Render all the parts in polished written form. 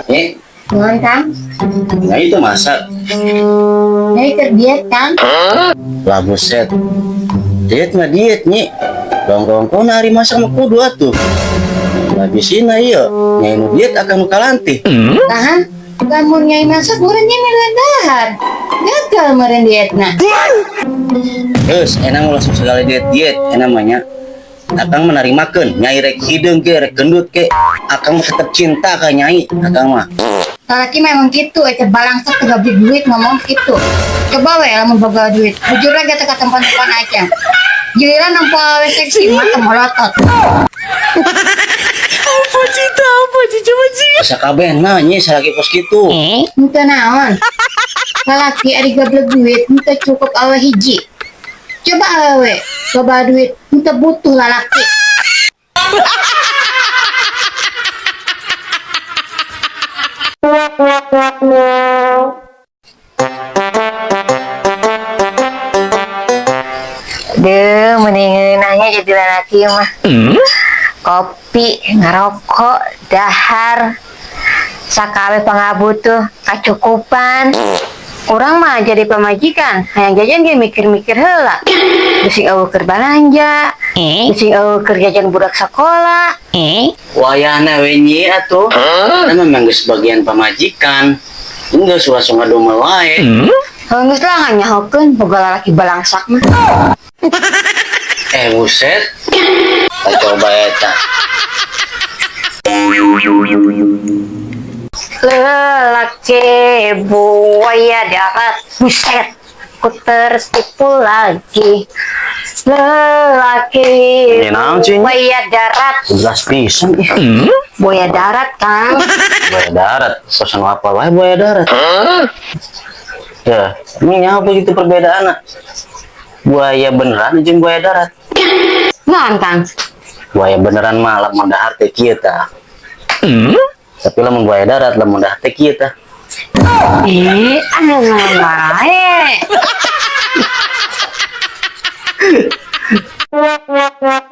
Eh, Nuhun, Kang. Nah itu masak. Nyai keur diet, Kang. Lah buset. Diet mah diet, Nyi. Rongkong hari masak mah kudu atuh. Lah bisina ieu, nyai nu diet akan nu kalantih. Tahan, lamun nyai masak meureun nyai miluan dahar. Gagal meureun dietna. Terus enak mah langsung segala diet-diet enak mah nya. Akang mah narimakeun, nyai rek hideung ke rek gendut ke, akang mah tetep cinta ka nyai, akang mah. Lalaki memang gitu, eta balangsak teu beli duit ngomong gitu. Coba we lamun boga duit, bujur lagi teh ka tempat-tempat aja. Giliran nempo awewe seksi mah teu molotot. Apa cita apa sih coba sih? Asa kabeh nah nyi salaki kos kitu. Henteu naon. Lalaki ari gablek duit henteu cukup awe hiji. Coba awewe loba duit henteu butuh lalaki. Duh, mending nanya jadi lalaki mah. Kopi, ngerokok, dahar, sakawe pangabutuh, kacukupan. Urang mah jadi pamajikan, hayang jajan ge mikir-mikir heula. Bising eueuh keur balanja, bising eueuh keur jajan budak sekolah. Wayahna we nyi atuh. Karena memang geus bagian pamajikan. Geus langsung ngadomel wae. Heuh geus lah nyahokeun boga lalaki balangsak mah. Eh buset. Tak coba eta. Lelaki buaya darat, buset, ku tertipu lagi. Lelaki Ini naon sih, Nyi? buaya darat, 11 pisan ih. Buaya darat, Kang. Buaya darat, kosan apa wae buaya darat. Ya, ini apa gitu perbedaan? Buaya beneran jeung buaya darat. Naon, Kang? Buaya beneran mah lamun dahar teh kieu tah. Tapi lamun buaya darat lamun dahar teh kieu tah. Ih, anu wae. Kang,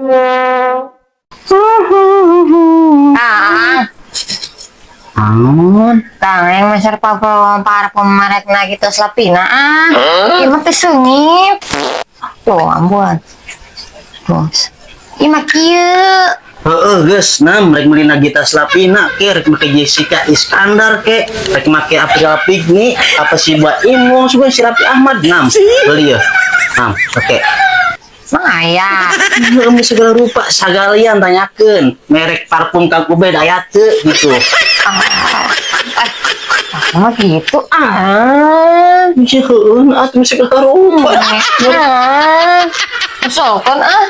Naon? Kang, yang meser para pemerek na gitu selapina ah. Ieu mah teh seungit. Tuh, ambuan. Tuh. Ieu mah kieu. Heeh geus, nam rek meuli Nagita Slavina ke, rek make Jessica Iskandar ke, rek make April Lavigne, apa si Ba Imong, sugan si Raffi Ahmad, nam beli ya. Nam, oke. Emang aya. Heeh, segala rupa sagalian tanyakeun merek parfum Kang Ubed aya teu gitu. Aku mah gitu ah. Bisa heueuh atuh segala rupa. Ah. Sokan ah.